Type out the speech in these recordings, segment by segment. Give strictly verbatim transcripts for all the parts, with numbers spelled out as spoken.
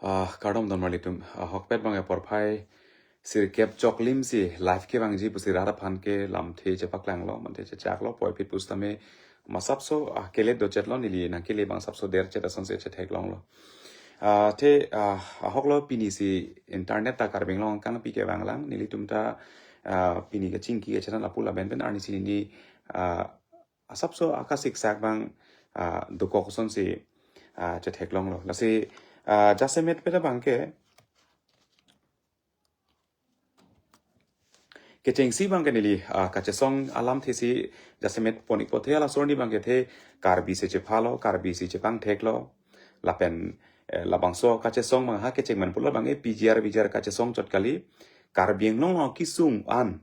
Ah, kardom don marlitum. Ah, ahokpet bang apor phai sirkep choklim si live kevangji pusi rat aphan ke lamthe chepaklanglo, manthe chechaklo, puvoiphit pusitame masapso, ah, kelet dochetlo, neli nangkele bang sapso derchet asonsi chetheklonglo. Ah, te, ah, ahoklo, pini si internet ta Karbi Anglong angkangpi kevanglang, nelitum ta, ah, pini kachingki kachethan lapu lapen pen arnisi nini, ah, asapso akasiksak bang, ah, dokok asonsi, ah, chetheklonglo. Lasi, ah, jasemetpet abang ke, kechengsi bang ke neli, ah, kachesong alamthe si jasemet pon-ikpo, the halaso arni bang ke the Karbi si chephalo, Karbi si chepangtheklo. Lapen, eh, labangso kachesong bang ha kecheng man pulo bang ke P G R, V G R kachesong chot kali. Karbi Anglong along kesung an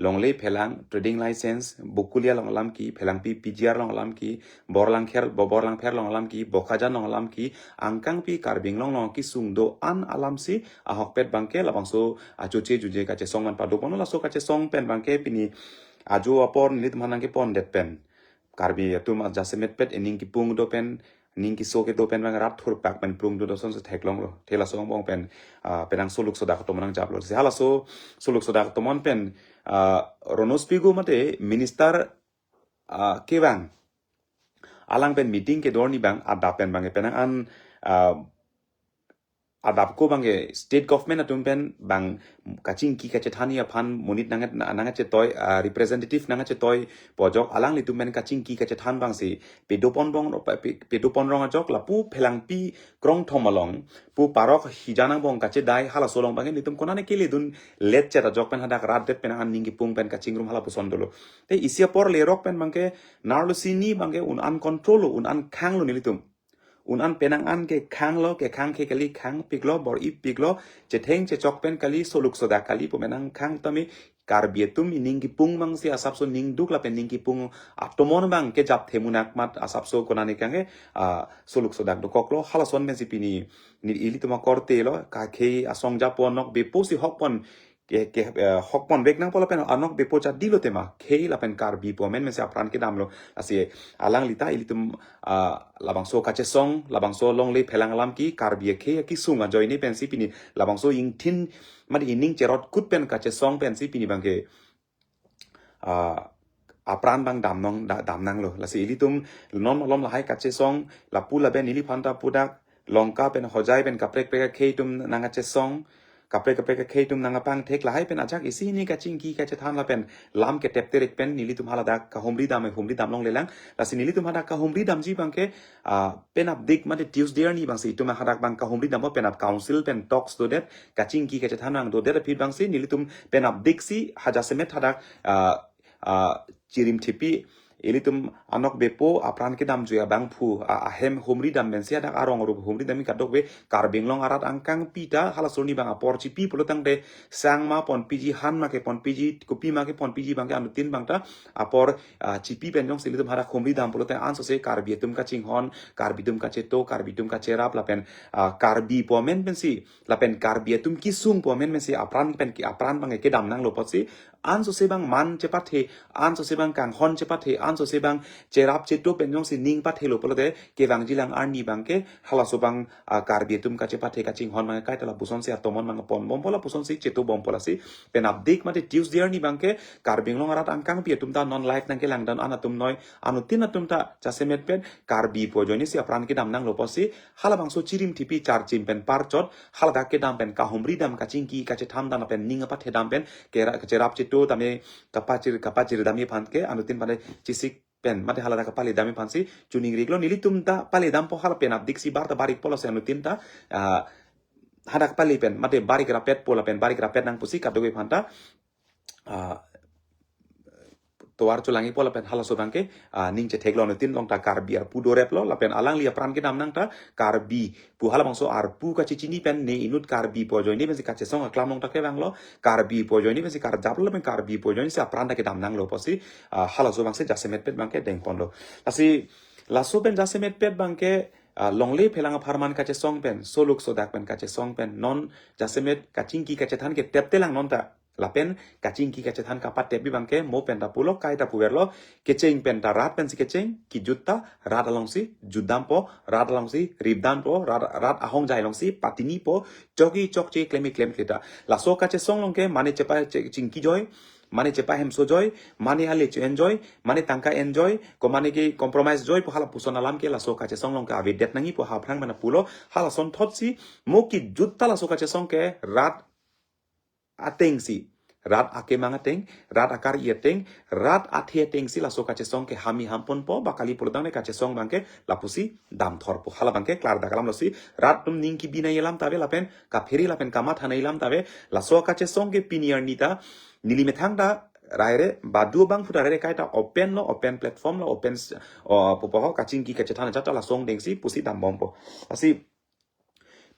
longle phelang, trading license, Bokolia along alam ke, phelangpi P G R along alam ke, Borlangkher, Bo-, Borlangpher along alam ke, Bokajan along alam ke, angkangpi Karbi Anglong along kesung do-an alamsi ahokpet bang ke labangso achoche juje kachesong man padoponlo. Laso kachesong pen bang ke pini ajo apor nelitum aphan nangkepondet pen Karbi atum ajasemetpet ening kipung do pen, ning keso kedo pen bang rat thurpak pen prung do asonsi theklonglo. The laso angbong pen, ah, penang soluk sodak atum nangjaplo. Si halaso soluk sodak atum pen, ah, Ronus Pegu mate minister, ah, kevang, alang pen meeting kedo arni bang adap pen bang penang an, ah, adap ko bang ke state government atum pen bang kachingki kachethanji aphan monit nang, nangkachetoi, ah, representative nangkachetoi pu ajok alanglitum pen kachingki kachethan bang si pedopon bong, pe-, pedopon rong ajok lapu phelangpi krongthom along pu parok hijan angbong kachedai halaso along bang ke nelitum konane keledun letchet ajok pen hadak rat det penang an ning kipung pen kachingrum halapuson dolo. Te isi apor lerok pen bang ke narlo sini bang ke un-an control lo, un-an khanglo nelitum. Un-an penang an ke khanglo, kekhang ke kali, khangpiklo, bor-ipiklo, chetheng chechok pen kali, soluk sodak kali pu penang khang tame Karbi atum ening kipung bang si asapso ning duk lapen ning kipung atomon bang kejap themunak mat asapso konane kang ke, ah, soluk sodak dokoklo, halason pen si pini neli ilitum akorte lo, kakhei asong japo anok bepo si hokpon ke, ke, eh, hokpon vek nangpo lapen anok bepo chadilo tema khei lapen Karbi pu amen pen si apran kedamlo. Lasi alangli ta ilitum, ah, labangso kachesong, labangso longle phelang alam ke Karbi akhei akesung ajoine pen si pini labangso ingthin mate ening cherot kut pen kachesong pen si pini bang ke, ah, apran bang damnong, da-, damnanglo. Lasi ilitum non malom lahai kachesong, lapu lapen neli phanta pudak, Longka pen Hojai pen kaprek kaprek akhei atum nangkachesong, kaprek kaprek akhei atum nangkapangthek lahai pen ajak isi hini kachingki kachethan lapen lam ketep terek pen nelitum haladak kahumri dam, humri damlonglelang. Lasi nelitum hadak kahumri damji bang ke, ah, penap dik mate Tuesday arni bang si itum hadak bang kahumri dampo, penap council pen talks dodet, kachingki kachethan nangdodet aphi bang si nelitum penap dik si hajasemet hadak, ah, ah, chirim thipi ilitum anok bepo apran kedamjui abangphu, a-, ahem humri dam pen si hadak arong arup humri damji kadokave Karbi Anglong arat angkangpi ta halaso arni bang apor chipi pulo tangte sang ma ponpiji, han ma keponpiji, kopi ma keponpiji bang ke anuttin bang ta apor, ah, chipi pen jongsi ilitum hadak humri dam pulote ansose Karbi atum kachinghon, Karbi atum kacheto, Karbi atum kacherap lapen, ah, Karbi pu amen pen si lapen Karbi atum kesung pu amen pen si apran pen ke apran bang ke kedamnanglo apotsi ansose bang man chepathe, ansose bang kanghon chepathe, ansose bang cherap cheto pen jongsi ning pathelo pulote kevangjilang arni bang ke halaso bang, ah, Karbi atum kachepathe kachinghon bang kaita lapuson si atomon bang ponbompo, lapuson si chetobompo. Lasi penap dik mate Tuesday arni bang ke Karbi Anglong arat angkangpi atum ta non live nangkelang dam an atum noi anuttin atum ta jasemet pen Karbi pu ajoine si apran kedamnanglo apotsi halabangso chirim thipi charchim pen parchot haladak kedam pen kahumri dam, kachingki kachethan dam pen ning apathe dam pen kera-, kacherap cheto tame kapachir, kapachir damji aphan ke anuttin pen chisik pen mate haladak kapale damji aphan si chuning riklo. Nelitum ta pale dampo, hala penap dik si bar ta bar-ikpo, lasi anuttin ta, ah, hadak pale pen mate bar-ik rapetpo lapen bar-ik rapet nang pusi kadokave aphan ta, ah, tovar cholangjipo lapen halaso bang ke, ah, ning chetheklong anuttin along ta Karbi arpu doreplo lapen alangli apran kedamnang ta Karbi pu halabangso arpu kachechini pen ne inut Karbi pu ajoine pen si kachesong aklam along ta kevanglo, Karbi pu ajoine pen si karjaplo lapen Karbi pu ajoine si apran ta kedamnanglo apotsi, ah, halaso bang si jasemet pen bang ke dengponlo. Lasi laso pen jasemet pen bang ke, ah, longle phelang apharman kachesong pen, soluk sodak pen kachesong pen non jasemet kachingki kachethan ke teptelang non ta Lapen kachingki kachethan kapatep abang ke mo pen ta pulo, kaita puverlo, kecheng pen ta rat pensi kecheng, kijut ta rat alongsi jutdampo, rat alongsi ripdampo, rat, rat ahongjai alongsi patinipo, chokji chokche, klemji klemkle ta. Laso kachesong along ke mane chepa che-, chingki joi, mane chepa hemso joi, mane ale che-en joi, mane tangka en joi, ko mane ke compromise joi pu halapuson alam ke laso kachesong along ke avedet nangji pu ha aphrang mena pulo, halason thotsi mo kijut ta laso kachesong ke rat atengsi, rat akemang ateng, rat akar-i ateng, rat athe atengsi laso kachesong ke hami hamponpo, ba kali pulotangte kachesong abang ke lapusi damthorpo. Hala abang ke klardak alam losi, rat atum ning kebinai alam ta ave lapen kaphere lapen kamathanai alam ta ave, laso kachesong ke pini arni ta, neli methang ta raire, badu abangphu ta raire kaita open lo, open platform lo, open s-, o, pupo ho, kachingki kachethan ajat ta laso angdengsi pusi dambompo. Lasi,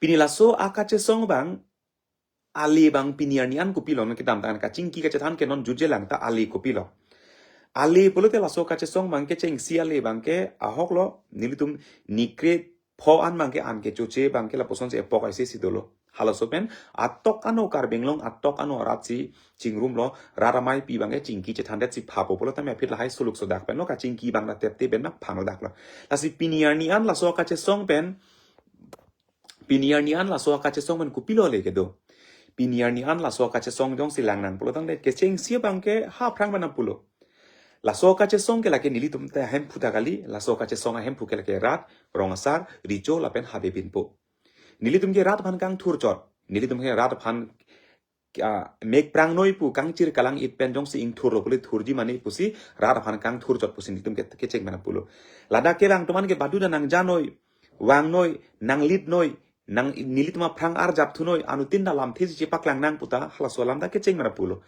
pini laso akachesong abang, ale abang pini arni an kopilo, non kedamtang kachingki kachethan ke non jutje lang ta ale kopilo. Ale pulote laso kachesong abang ke chengsi ale abang ke ahok lo, nelitum nikre pho an abang ke an kechoche abang ke lapusonsi epok aisi si dolo. Halaso pen atok ano Karbi Anglong, atok ano arat si chingrumlo, rat ameipi abang ke chingki chethandetsi phapo pulo tame aphi lahai suluk sodak pen lo kachingki abang ta tepte pen na phanglo dak lo. Lasi pini arni an laso kachesong pen, pini arni an laso kachesong pen kopilo le kedo. Pini arni an laso kachesong jongsi lang nang pulotangte kechengsi abang ke ha aphrang mena pulo. Laso kachesong ke lake nelitum ta ahemphu ta kali, laso kachesong ahemphu ke lake rat, rong asar, recho lapen habe binpo. Nelitum ke rat aphan kangthur chot, nelitum ke rat aphan, ah, mek prangnoi pu kangchir kalang-it pen jongsi ingthurlo pule thurji mane pusi rat aphan kangthur chot pusi nelitum ke kecheng mena pulo. Ladak kelang atum an ke badu ta nangjanoi, vangnoi, nanglitnoi, nang nelitum aphrang arjap thunoi, anuttin ta lamthe si chepaklang nang pu ta halaso alam ta kecheng mena pulo.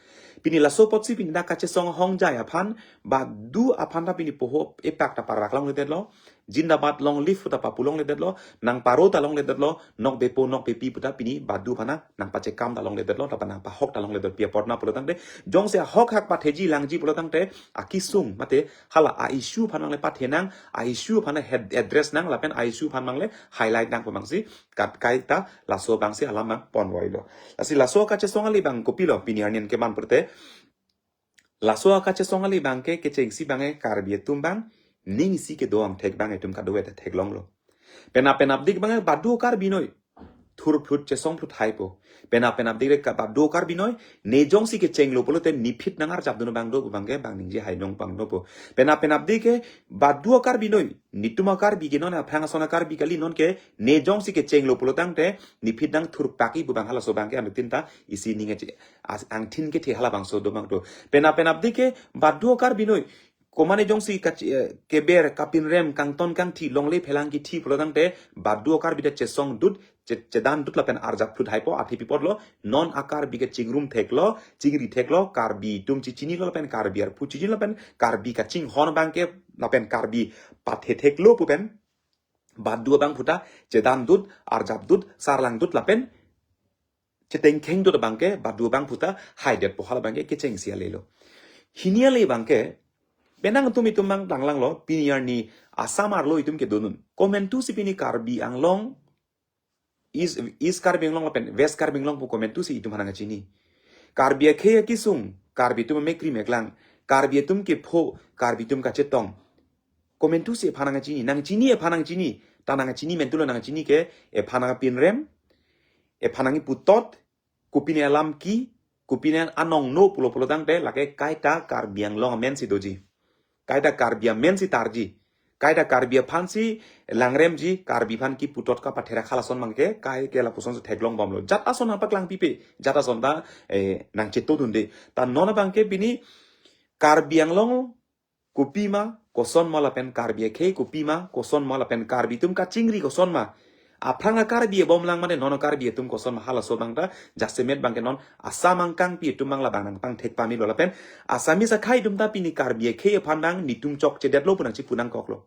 Pini laso apotsi pini dak kachesong ahongjai aphan, badu aphan ta pini poho epak ta parvak longledetlo, Zindabad long live pu ta papu longledetlo, nangparo ta longledetlo, nokbepo nokbepi pu ta pini badu aphan ta nangpachekam ta longledetlo, lapen nangpahok ta longledet pi apot na pulotangte, jongsi ahok hak patheji langji pulotangte, akesung mate hala a-issue aphan abang le pathe nang, a-issue aphan head address nang, lapen a-issue aphan abang le highlight nang pu abangsi, kat kaita laso abangsi alam abang ponvoilo. Lasi laso kachesong ale abang kopilo pini arni an keman perte, laso akachesong ale abang ke kechengsi abang ke Karbi atum abang, ning isi kedo angthek abang itum kadokave ta theklonglo. Penap penapdik abang ke badu Karbi noi, thurphlut chesongphlut haipo. Penap penapdik le ka badu Karbi noi, ne jongsi kechenglo pulote nephit nangarjapdun abang do pu abang ke bang ningje hai nong pangnopo. Penap penapdik ke badu Karbi noi, netum a-Karbi ke non aphrang ason a-Karbi kali, non ke ne jongsi kechenglo pulotangte nephit nangthurpakji pu abang halaso abang ke anuttin ta isi ning ache as angthin kethe halabangso do abang do. Penap penapdik ke badu Karbi noi, komane jongsi kach-, eh, keber kapinrem kangton kangthi longle phelang kithi pulotangte badu Karbi ta chesongdut, che-, chedandut lapen arjapphlut haipo, athe pi apotlo, non a-Karbi ke chingrum theklo, chingri theklo, Karbi atum chechinilo lapen Karbi arphu chechinilo lapen Karbi kachinghon abang ke lapen Karbi pathe theklo pu pen badu abangphu ta chedandut, arjapdut, sarlangdut lapen chetengkhengdut abang ke badu abangphu ta haidetpo, hala abang ke kechengsi alelo. Hini ale abang ke, penang atum itum abang langlanglo, pini arni Assam arlo itum kedodun. Komantusi pini Karbi Anglong, East, East Karbi Anglong lapen West Karbi Anglong pu komantusi itum aphan nangchini. Karbi akhei akesung, Karbi atum amekkri meklang, Karbi atum kepho, Karbi atum kachetong. Komantusi ephan nangchini, nangchini ephan nangchini, ta nangchini mentulo, nangchini ke ephan nangpinrem, ephan nangputot, kopine alam ke, kopine anong no pulo pulotangte lake kaita Karbi Anglong amensi doji. Kaita Karbi amensi tarji. Kaita Karbi aphansi langremji, Karbi aphan keputot kapatherak halason abang ke, kai ke lapusonsi theklongbomlo. Jat ason nangpaklang pipe, jat ason ta, eh, nangchetodunde. Ta non abang ke pini Karbi Anglong kopima, kosonma lapen Karbi akhei kopima, kosonma lapen Karbi atum kachingri kosonma. Aphrang a-Karbi abomlang mane non a-Karbi atum kosonma halaso abang ta, jasemet abang ke non Assam angkangpi atum abang labang nangpangthek pamelo lapen Assamese akhei atum ta pini Karbi akhei aphan abang netum chokchedetlo pu nangchipu nangkoklo.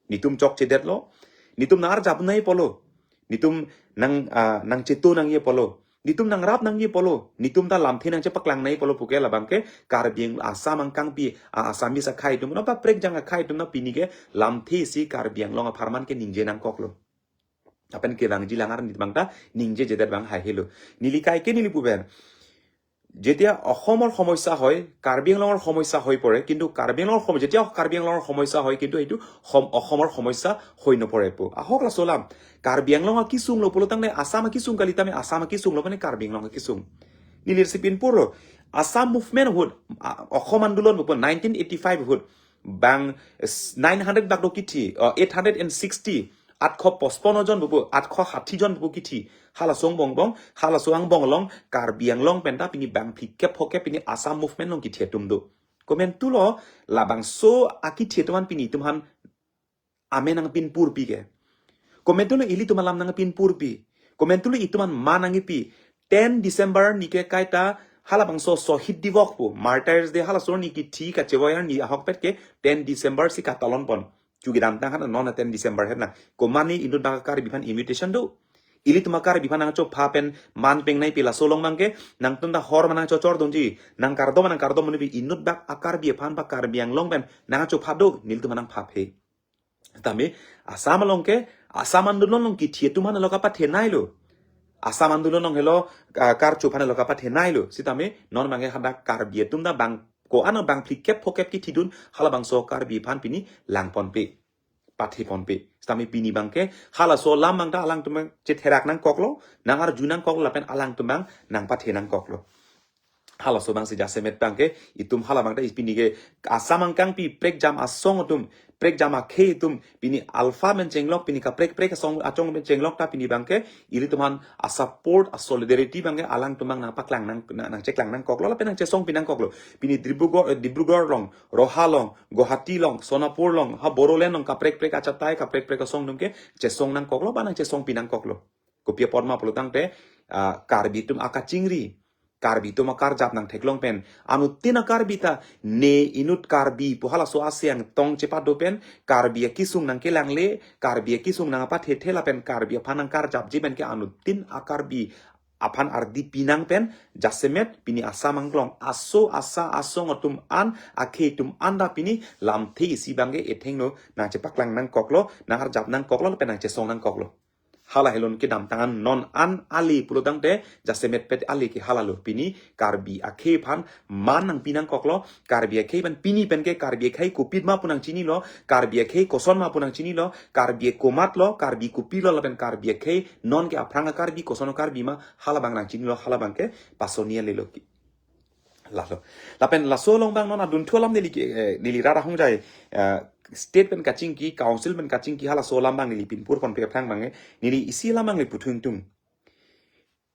Netum chokchedetlo, netum nangarjapnai apotlo, netum nang, ah, nangcheto nangji apotlo, netum nangrap nangji apotlo, netum ta lamthe nangchepaklang nangji apotlo puke labang ke Karbi Ang-, Assam angkangpi, ah, Assamese akhei atum, non paprek jang akhei atum ta pini ke lamthe si Karbi Anglong apharman ke ningje nangkoklo. Lapen kevangji langar netum abang ta ningjejedet abang haihelo. Neli kaike neli pupen. যেতিয়া অসমৰ সমস্যা হয়, কাৰ্বি আংলঙৰ সমস্যা হৈ পৰে, কিন্তু কাৰ্বি আংলঙৰ সমস্যা, যেতিয়া কাৰ্বি আংলঙৰ সমস্যা হয়, কিন্তু এইটো সম-, অসমৰ সমস্যা হৈ নপৰে পো। আহক লাচো ওলাম। কাৰ্বি Anglong akisung lo pulo tangte Assam akisung kali, tame Assam akisung lo mane Karbi Anglong akisung. Neli isi pinpur lo. Assam movement ahut, a, Assam আন্দোলন ahut, nineteen eighty five ahut, bang s-, nine hundred bak do kithi, uh, eight hundred and sixty, আঠশ পঁচপন্ন জন bubu, আঠশ ষাঠি জন bubu kithi, halaso angbong bong, halaso angbong along, Karbi Anglong pen ta pini bang phlikep phokep pini Assam movement along kithi atum do. Komantu lo, labangso akithi atum an pini itum aphan amen nangpinpurpi ke. Komantu lo ilitum alam nangpinpurpi. Komantu lo itum an man nangkipi. Ten December arni ke kaita halabangso Shohid Divok pu, Martyrs Day halaso arni kithi kachevoi arni ahokpet ke ten December si katalon pon. Chugi damtang han non ten December het na. Komat ne inut bang Karbi aphan invitation do. Ilitum Karbi aphan nangchopha pen man pengnei pi laso along bang ke, nangtum ta hor ma nangchochor dungji, nangkardom ma nangkardom muni pi inut bak a Karbi aphan ba Karbi Anglong pen nangchopha do, nelitum nangpha phe. Tame, Assam along ke, Assam andolon along kithi atum aphan lo kapathenei lo. Assam andolon along helo, ah, karcho aphan lo kapathenei lo. Sitame, non bang ke hadak Karbi atum ta bang ko-an bang phlikep phokep kithidun, halabangso Karbi aphan pini langponpe, patheponpe. Sitame pini bang ke, halaso alam bang ta alangtum bang chetherak nangkoklo, nangarju nangkoklo lapen alangtum bang nangpathe nangkoklo. Halaso bang si jasemet bang ke, itum hala bang ta pini ke Assam angkang pi prekjam asong atum, prekjam akhei atum, pini alpha men chenglok, pini kaprek prek asong achong men chenglok ta pini bang ke, ilitum aphan a support, a solidarity bang ke alangtum bang nangpaklang nang, nang, nangcheklang nangkoklo, lapen nangchesongpi nangkoklo. Pini Dibrugarh, eh, Dibrugarh along, Roha along, Guwahati along, Sonapur along, ha Bodoland along, kaprek prek achatai, kaprek prek asong atum ke, chesong nangkoklo, ba nangchesongpi nangkoklo. Kopi apot ma pulo tangte, ah, Karbi atum akachingri, Karbi atum akarjap nangtheklong pen, anuttin a Karbi ta ne inut Karbi pu halaso aseng tong chepado pen, Karbi akisung nangkelangle, Karbi akisung nangpathethe lapen Karbi aphan nangkarjapji pen ke anuttin a Karbi aphan ardi pinang pen, jasemet pini Assam anglong aso asa asong atum an, akhei atum an ta pini lamthe isi bang ke ethengno nangchepaklang nangkoklo, nangarjap nangkoklo, lapen nangchesong nangkoklo. Hala helon kedamtang an non an ale pulo tangte, jasemet pet ale ke halalo. Pini Karbi akhei aphan man nangpi nangkoklo, Karbi akhei aphan pini pen ke Karbi akhei kopima pu nangchinilo, Karbi akhei koson ma pu nangchinilo, Karbi komat lo, Karbi kopi lo lapen Karbi akhei non ke aphrang a Karbi koson a Karbi ma hala bang nangchinilo, hala bang ke pasoni ale lo ki. Lalo. Lapen laso along bang non adunthu alam neli ke, eh, neli rat ahongjai, eh, state pen kachingki, council pen kachingki, halaso alam bang neli pinpurponpe aphrang bang, eh, neli isi alam bang neli puthu ingtung.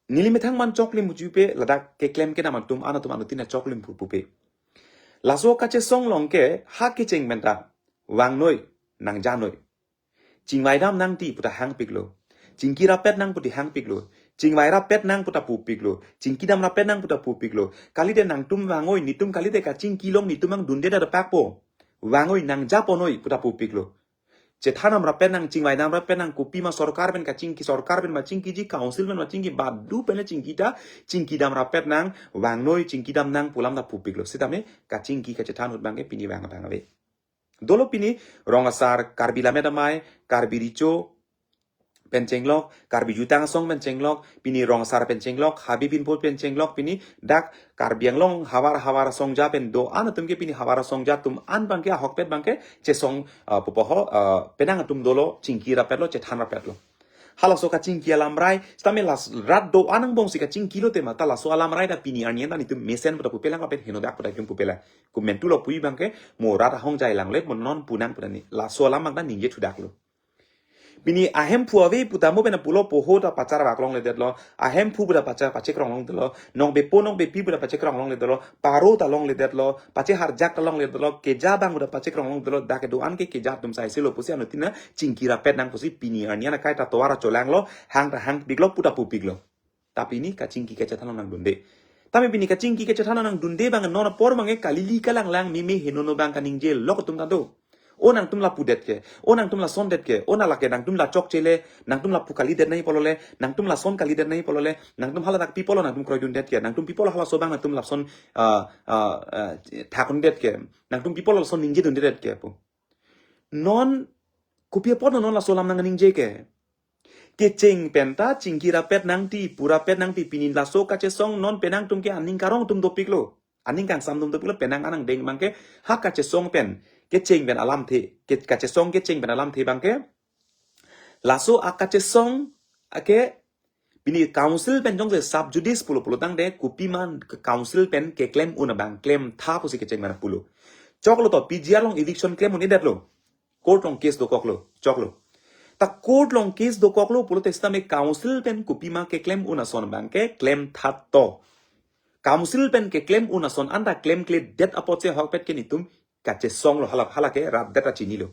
Neli methang man choklim pujupe ladak keklem kedam atum, anatum anuttin ta choklim pu pupe. Laso kachesong along ke ha kecheng pen ta vangnoi, nangjanoi. Chingvai dam nangti puta hangpiklo. Chingki rapet nang puti hangpiklo. Chingvai rapet nang puta pupiklo. Chingki dam rapet nang puta pupiklo. Kalite nangtum vangoi, netum kalite kachingki along netum angdunde da pakpo. Vangoi nangjaponoi puta pupiklo. Chethan dam rapet nang, chingvai dam rapet nang, kopima sorkar pen kachingki, sorkar pen ma chingkiji, council pen ma chingki, badu pen le chingki ta, chingki dam rapet nang, vangnoi, chingki dam nang pu alam ta pupiklo. Sitame kachingki kachethan ahut bang ke pini vang bang ave. Dolo pini rong asar, Karbi Lammet Amei, Karbi Recho pen chenglok, Karbi Jutang Asong pen chenglok, pini rong asar pen chenglok, Habe Binpot pen chenglok, pini dak Karbi Anglong havar havar asongja pen do-an atum ke pini havar asongja atum an bang ke ahokpet bang ke chesong, ah, pupo ho, ah, penang atum dolo, chingki rapetlo, chethan rapetlo. Halaso kachingki alamrai, sitame las rat do-an angbong si kachingki lote ma, ta laso alamrai ta pini arni an ta netum mesen puta pupelang lapen henodak puta itum pupelang. Komantu lo pu bang ke, mo rat ahongjai lang le, mo non pu nang puta ni. Laso alam bang ta ningje thudaklo. Pini ahemphu ave puta mo pen pulo poho ta pachar vak longledetlo, ahemphu puta pachar pachekrong longledetlo, nongbepo nongbepi puta pachekrong longledetlo, paro ta longledetlo, pacheharjak ta longledetlo, keja bang puta pachekrong longledetlo, dak kedo-an ke keja atum sai selo pusi anuttin ta chingki rapet nang pusi pini arni an akai ta tovar cholanglo, hang ta hangpiklo, puta pupiklo. Tapi pini kachingki kachethan along nangdunde. Tapi pini kachingki kachethan along nangdunde bang non apor bang ke kalili kalanglang meme henono bang kaningje lok atum ta do. O nangtum la pudet ke, o nangtum la sondet ke, o na lake nangtum la chokche le, nangtum la pu kalidet nangji pulo le, nangtum la son kalidet nangji pulo le, nangtum haladak pi pulo nangtum kroidundet ke, nangtum pi pulo halaso bang nangtum lason, ah, ah, ah, thakdundet ke, nangtum pi pulo lason ningjedundet ke pu. Non kopi apot non laso alam nangningje ke. Kecheng pen ta chingki rapet nangji, pu rapet nangji, pini laso kachesong non penang atum ke aning karong atum dopiklo. Aning kangsam atum dopiklo, penang anang deng abangke ha kachesong pen kecheng pen alamthe, ke, kachesong kecheng pen alamthe abangke. Laso akachesong ake pini council pen jongsi sub judice pulo pulo tangte kopima council pen keklem un abang, klemtha pusi kecheng pen pulo. Choklo to, P G R along eviction klem un-edetlo. Court along case dokoklo, choklo. Ta court along case dokoklo pulote sitame council pen kopima keklem un ason abangke klemtha to. Council pen keklem un ason anta klemkledet apotsi ahokpet ke netum kachesonglo, hala, hala ke rat det ta chinilo.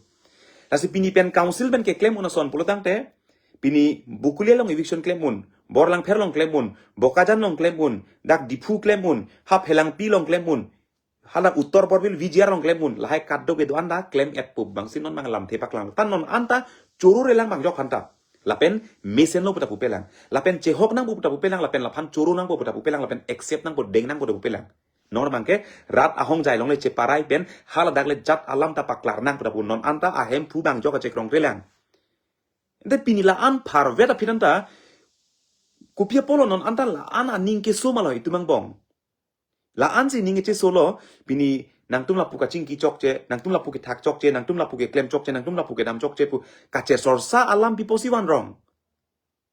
Lasi pini pen council pen keklem un ason pulo tangte, pini Bokolia along eviction klem un, Borlangpher along klem un, Bokajan along klem un, dak Diphu klem un, ha Phelangpi along klem un, hala Uttar Borbil V G R along klem un, lahai kadokave do-an ta klem-etpo abangsi non abang lamthe paklang. Ta non anta choro relang abang jok aphanta. Lapen mesenlo pu ta pupelang. Lapen chehok nangpo pu ta pupelang, lapen laphan choro nangpo pu ta pupelang, lapen accept nangpo, deng nangpo pu ta pupelang. Non abangke rat ahongjai along le cheparai pen haladak le jat alam ta paklar nang pu ta pu, non anta ahemphu abang jok kachekrong relang. Ante pini la-an pharvet aphi anta, kopi apotlo non anta la-an aning keso malo itum angbong. La-ansi ning kechesolo, pini nangtum lapu kachingki chokche, nangtum lapu kethak chokche, nangtum lapu keklem chokche, nangtum lapu kedam chokche pu kachesorsa alam pi apotsi vangrong?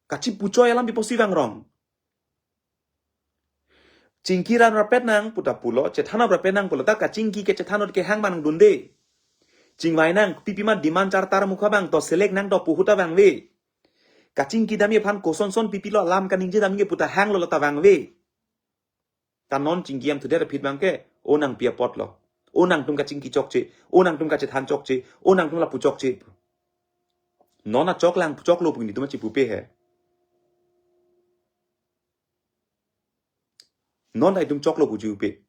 Kachipuchoi alam pi apotsi vangrong? Chingki ran rapet nang pu ta pulo, chethan rapet nang pulo, ta kachingki kachethan kehang abang dunde. Chingvai nang, pipima demand chartar mukha abang to select nang to pu ahut ta vangve. Kachingki damji aphan kosonson pipilo alam kaningje damji pu ta hanglo, la ta vangve. Ta non chingki amthudet aphi abangke, o nangpi apotlo, o nangtum kachingki chokche, o nangtum kachethan chokche, o nangtum lapu chokche. Non achoklang choklo pu netum chipupe he. Non ta itum choklo pu chipupe.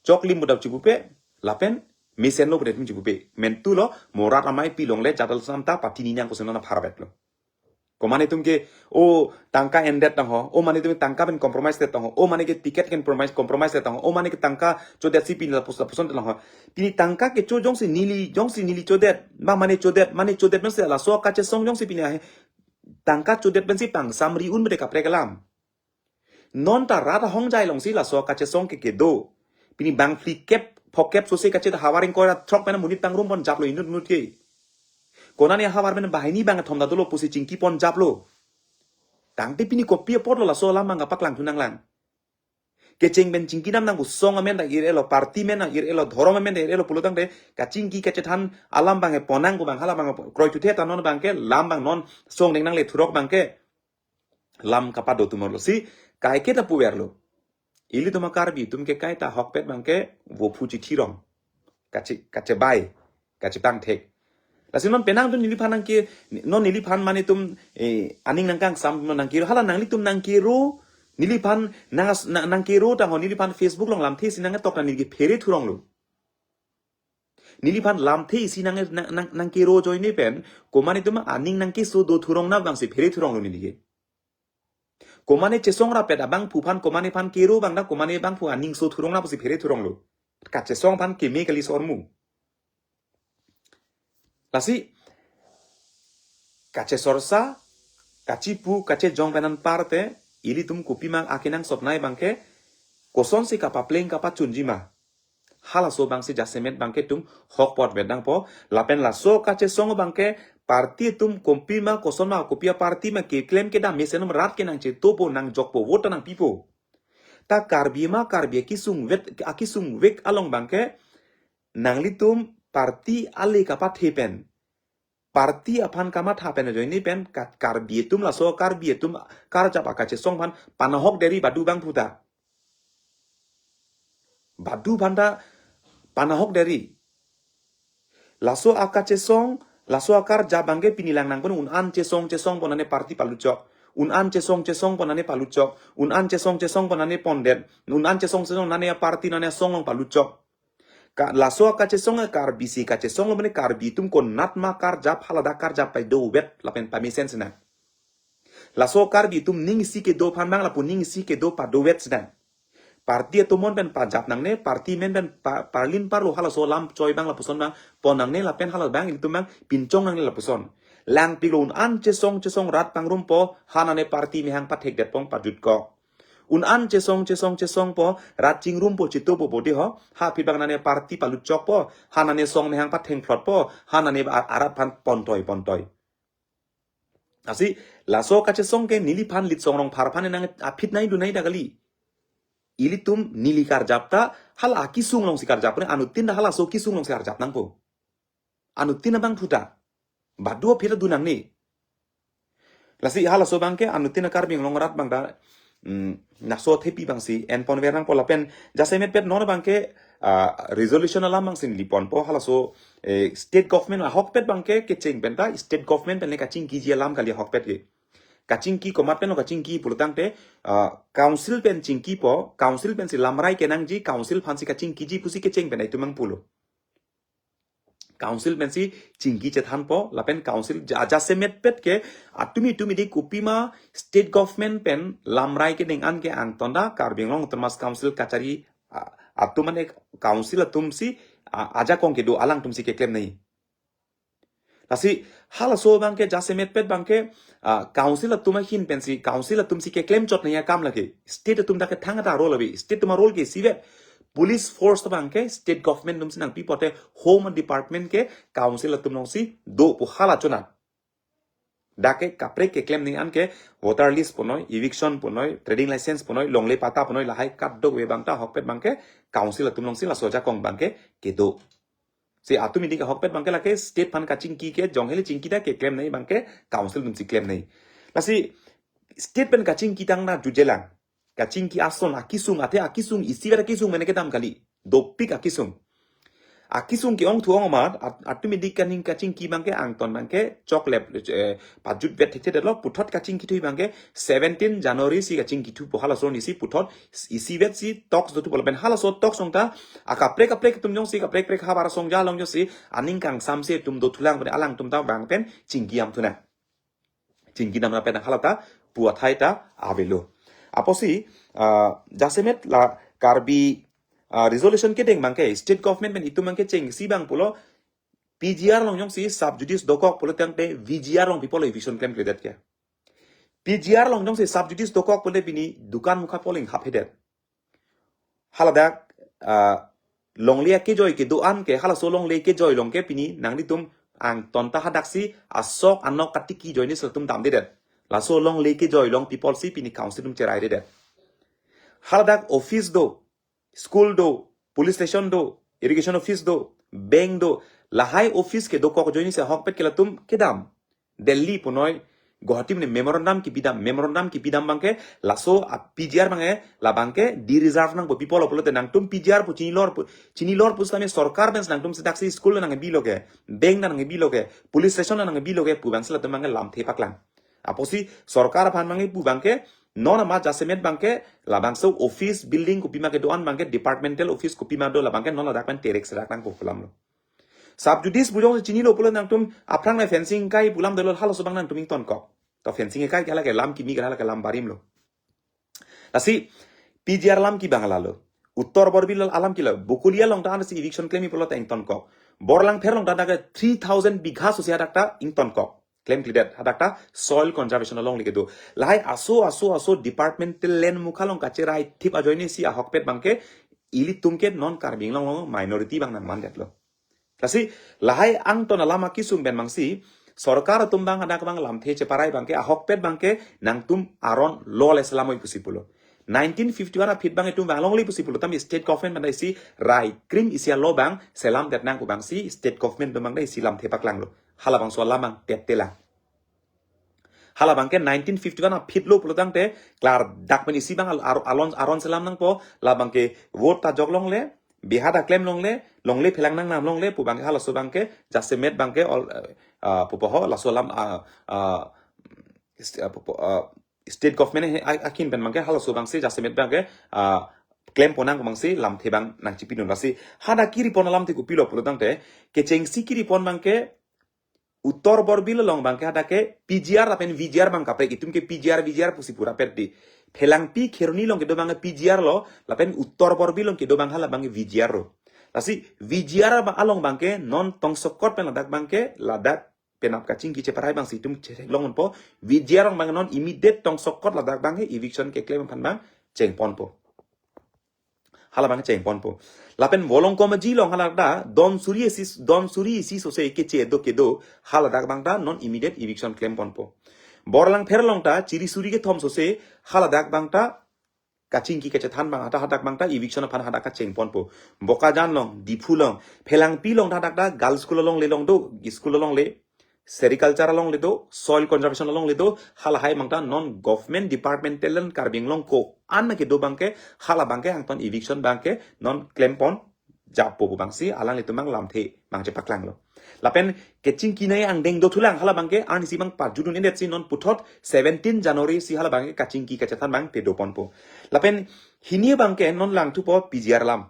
Choklim pu ta chipupe, lapen mesenlo pu ta itum chipupe. Mentulo, mo rat amei pi along le jat alam ta patini nang pusi non apharvetlo. Komane itum ke, o tangka endet tangho, o mane itum tangka pen compromise det tangho, o mane ke ticket pen compromise, compromise det tangho, o mane ke tangka chodetsi pini lapuson, lapuson tangho. Pini tangka kecho jongsi neli, jongsi neli chodet, ma mane chodet, mane chodet mese laso kachesong jongsi pini ahe, tangka chodet pensi pangsamri un bede kaprek alam. Non ta rat ahongjai alongsi laso kachesong ke kedo. Pini bang phlikep, phokep sose kachet havar ingkoi ra throk pen monit pangrum pon japlo inut inut ke. Konane havar pen banghini bangkethom ta dolo pusi chingki pon japlo. Tangte pini kopi apotlo laso alam abang kapaklang thu nanglang? Kecheng pen chingki dam nang pu song amen ta ir-elo, party amen ta ir-elo, dhorom amen ta ir-elo pulo tangte kachingki kachethan alam abang pon nang pu abang hala abang kroithu the, ta non abangke lam abang non song deng nangle thurok abangke lam kapado atum arlo si kaike ta puverlo. Ilitum a-Karbi atum ke kaita ahokpet abangke vophu chithi rong. Kache, kachebai, kachepangthek. Lasi non penang atum neliphan nangke, non neliphan mane itum, eh, aning nangkangsam non nangkero, hala nanglitum nangkero, neliphan nang, nang, nangkero tangho, neliphan Facebook along lamthe si nangtok ta neli ke phere thuronglo. Neliphan lamthe isi nang, nang, nang, nangkero ajoine pen, komane itum aning nangkeso do thurong nang abangsi phere thuronglo neli ke. Komane chesong rapet abangphu aphan, komane aphan kero abang ta, komane abangphu aning so thurong nang pusi phere thuronglo. Kachesong aphan keme kali sormu. Lasi, kachesorsa, kachipu, kachejong pen anparte, ilitum kopima akenangsot nai abangke, kosonsi kapapleng kapachunji ma. Halaso abangsi jasemet abangke itum hok apot vet nangpo, lapen laso kachesong abangke party atum kopima koson ma kopi a-party ma keklem kedam mesen rat ke nangchetopo nangjokpo vote nangpipo. Ta Karbi ma Karbi akesung vet, akesung vek along abangke nanglitum party ale kapathe pen, party aphan kamatha pen ajoine pen Ka-, Karbi atum laso Karbi atum karjap akachesong aphan panahok deri badu abangphu ta. Badu aphan ta panahok deri. Laso akachesong, laso akarjap abangke pini lang nangpon un-an chesong chesong pon nane party paluchok. Un-an chesong chesong pon nane paluchok. Un-an chesong chesong pon nane pondet. Un-an chesong chesong nane party nane asong along paluchok. Ka, laso akachesong Karbi si kachesonglo mane Karbi atum konat ma karjap haladak karjap pado vet lapen pamesen sinang. Laso Karbi atum ning isi kedo aphan abang lapu ning isi kedo pado vet sinang. Party atum amen pen pajap nangne, party amen pen pa, parlin parlo halaso lam choi abang lapuson abang pon nangne lapen hala abang ilitum abang pinchong nangne lapuson. Langpiklo, un-an chesong chesong rat pangrumpo, ha nane party mehang pathekdetpo, pajutkok. Un-an chesong chesong chesongpo, rat chingrumpo, chitopo bodi ho, ha aphi abang nane party palutchokpo, ha nane song mehang pathengphlotpo, ha nane a-, arat aphan pontoi pontoi. Lasi, laso kachesong ke neliphan Litsong Rongphar aphan nang aphi nai dunai da kali. Ilitum neli karjap ta, hala akesung alongsi karjap, anuttin ta halaso kesung alongsi karjap nangpo. Anuttin abangphu ta. Badu aphi ta dunang ni. Lasi halaso abangke anuttin Karbi Anglong arat abang ta, mm, laso athepi abangsi enponver nangpo lapen jasemetpet non abangke, ah, resolution alam abangsi neli ponpo halaso, eh, state government ahokpet abangke kecheng pen ta state government pen le kachingkiji alam kali ahokpet ke. Kachingki komat penlo kachingki pulotangte, ah, council pen chingkipo, council pensi lamrai kenangji, council aphansi kachingkiji pusi kecheng pen itum abang pulo. Council pensi chingki chethanpo, lapen council ja-, jasemetpet ke, atumi tumi di kopima state government pen lamrai keneng an ke angton ta Karbi Anglong Autonomous Council kachari, a-, atum mane council atumsi, a-, ajakong kedo alangtumsi keklem nai. Lasi halaso abangke jasemetpet abangke, ah, council atum ahin pensi, council atumsi keklem chot nai akam lake. State atum ta ke thangta role ave. State atum arole ke isivet. Police force abangke state government atumsi nangpi pote Home Department ke council atum alongsi dopo hala chonat. Dak ke kaprek keklem nai an ke voter list punoi, eviction punoi, trading license punoi, longle patta punoi, lahai kadokave abang ta ahokpet abangke council atum alongsi laso ajakong abangke kedo. Si atum ini ke ahokpet abangke lake state aphan kachingki ke jong hele chingki ta keklem nai abangke council atumsi klem nai. Lasi state pen kachingki tang na jujelang. Kachingki ason akesung, athe akesung isivet akesung mene kedam kali. Dopik akesung. Akesung ke-ong thu-ong amat, at-, atum ini kaning kachingki abangke angton abangke choklep, eh, pajutvet thekthedetlo, puthot kachingki thu abangke seventeen January si kachingki thupo halaso arnisi puthot isivet si talks dothupo lapen halaso talks along ta akaprek kaprek atum jongsi kaprek kaprek havar asong ja along jongsi aning kangsamse atum dothulang pen alangtum ta bang pen chingki dam thunang. Chingki dam lapen hala ta pu athai ta avelo. Apotsi, ah, jasemet la Karbi, ah, resolution kedeng abangke state government pen itum abangke chengsi abang pulo P G R along jongsi sub judice dokok pulotangte V G R along pi pulo eviction klemkledet ke. P G R along jongsi sub judice dokok pule pini dukan mukha pu aling haphedet. Haladak, ah, longle akejoi kedo an ke, halaso longle kejoi along ke pini nanglitum angton ta hadaksi asok anok katiki ajoine si latum damdedet. Laso longle kejoi along pi pusi pini council atum cherairedet. Haladak office do, school do, police station do, irrigation office do, bank do, lahai office kedokok ajoine si ahokpet ke latum kedam. Delhi punoi, Guwahati mene memorandum kipidam, memorandum kipidam abangke, laso a P G R abangke, labangke de-reserve nangpo pi pulo pulote nangtum P G R pu chinilor pu, chinilor pusitame sorkar pen si nangtum sedaksi school nangkebilo ke, bank nangkebilo ke, police station nangkebilo ke, pu abangsi latum abangke lamthe paklang. Apotsi sorkar aphan abangke pu abangke, non amat jasemet abangke, labangso office building kopima kedo an abangke, departmental office kopima do labangke, non ladak pen terek serak nangpo pu alamlo. Sub judice pu jongsi chinilo pulo nangtum aphrang le fencing kai pu alam dolo halaso abang nangtum ingtonkok. To fencing kai ke hala ke lam kimi ke hala ke lam barim lo. Lasi P G R alam ke abang lalo. Uttor Borbil alam ke lo. Bokolia along ta ansi eviction klem pulo ta ingtonkok. Borlangpher along ta dak three thousand bigha sosi hadak ta ingtonkok. Klemkledet hadak ta soil conservation alongle kedo. Lahai aso aso aso departmental land mukha along kacherai thip ajoine si ahokpet abangke ilitum ke non Karbi Anglong along minority abang nangmandetlo. Lasi lahai angton alam akesung pen abangsi sorkar atum abang hadak abang lamthe cheparai abangke ahokpet abangke nangtum aron lo le selamoi pusi pulo. Nineteen fifty-one aphi abang itum vang longle pusi pulo tame state government pen isi rai krim isi alo abang selamdet nang pu abangsi state government atum abang isi lamthe paklanglo. Halabangso alam abang teptelang. Halabangke nineteen fifty-one aphi lo pulotangte klardak pen isi abang al-, ar-, alon aron selam nangpo, labangke vote ta jok longle, biha ta klem longle, longle phelang nangnam longle pu abangke halaso abangke jasemet abangke all, eh, ah, pupo ho laso alam, ah, ah, st-, ah, pupo, ah, state government he a-, akin pen abangke halaso abangsi jasemet abangke, ah, klem ponnang abangsi lamthe abang nangchipidun lasi hadak kiri pon alamthe kopilo pulotangte kechengsi kiri pon abangke Uttor Borbil along abangke hadak ke P G R lapen V G R abang kaprek itum ke P G R V G R pusi pura pet di. Phelangpi Kheroni along kedo abangke P G R lo, lapen Uttor Borbil along kedo abang halabangke V G R lo. Lasi V G R abang along abangke non tongsokot pen ladak abangke ladak penap kachingki cheparai abangsi itum chetheklongpo. P G R along abang non immediate tongsokot ladak abang ke eviction keklem aphan abang chengponpo. Hala abang chengponpo. Lapen Volongkom Aji along hala ta don suri isi, don suri isi sose keche do kedo, haladak abang ta non immediate eviction klemponpo. Borlangpher along ta chiri suri kethom sose, haladak abang ta kachingki kachethan abang, hata hadak abang ta eviction aphan hadak kachengponpo. Bokajan along, Diphu along, Phelangpi along ta hadak ta girls school alongle along do, school alongle, sericulture alongle do, soil conservation alongle do, halahai abang ta non government departmental land Karbi Anglong ko-an ma kedo abang ke, hala abang ke angton eviction abang ke non klempon jappo pu abangsi alanglitum abang lamthe abang chepaklanglo. Lapen kachingki nai angdeng dothulang, hala abang ke arnisi abang pajudun-edetsi non puthot seventeen January si hala abang ke kachingki kachethan abang pedoponpo. Lapen hini abang ke non langthupo P G R alam.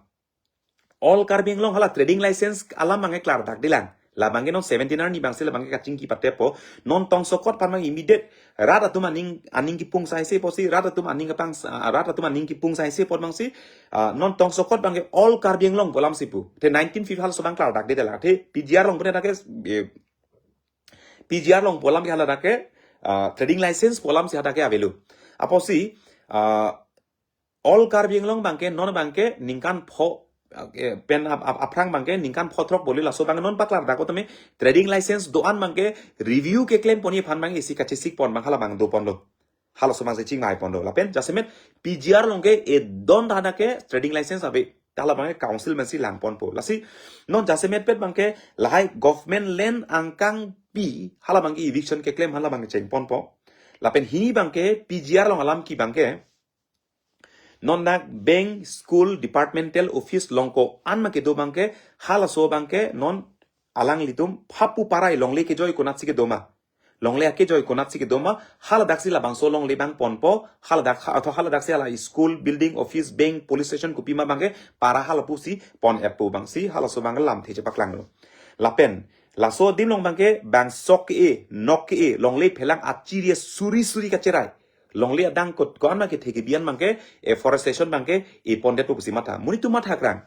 All Karbi Anglong hala trading license alam abang ke klardak dilang. La abang ke non seventeen arni abangsi la abang ke kachingki patepo. Non tongsokot aphan abang immediate rat atum aning, aning kipung saise apotsi, rat atum aning kapang, ah, rat atum aning kipung saise apot abangsi, ah, non tongsokot abang ke all Karbi Anglong pu alamsi pu. Te nineteen fifty halaso abang klardak dilang. Te P G R along pu hadak ke, eh, P G R along pu alam ke haladak ke, ah, trading license pu alamsi hadak ke avelo. Apotsi, ah, all Karbi Anglong abang ke, non abang ke ningkan pho, eh, pen ap-, ap-, aphrang abang ke ningkan pho throk boli laso abang non paklardak tame trading license do-an abang ke review keklemponji aphan abang isi kachesikpon abang hala abang doponlo. Halaso abangsi chingvaiponlo. Lapen jasemet P G R along ke edon ta hadak ke trading license ave. Ta hala abang ke council amansi langponpo. Lasi non jasemetpet abang ke lahai government land angkangpi hala abang ke eviction keklem hala abang ke chengponpo. Lapen hini abang ke P G R along alam ke abang ke non dak bank, school, departmental office along ko-an ma kedo abang ke, halaso abang ke non alanglitum phapu parai longle kejoi konatsi kedo ma. Longle akejoi konatsi kedo ma, haladaksi labangso longle abang ponpo, haladak ha-, atho haladaksi hala school, building, office, bank, police station kopima abang ke para hala pusi pon-etpo abangsi, halaso abang lamthe chepaklanglo. Lapen, laso adim along abang ke, bang sok ke-e, nok ke-e, longle phelang achiri suri suri kacherai. Longle adang kot ko-an ma kethe kebi-an abang ke, afforestation abang ke, epondet pusi matha. Monit atum mathakrang.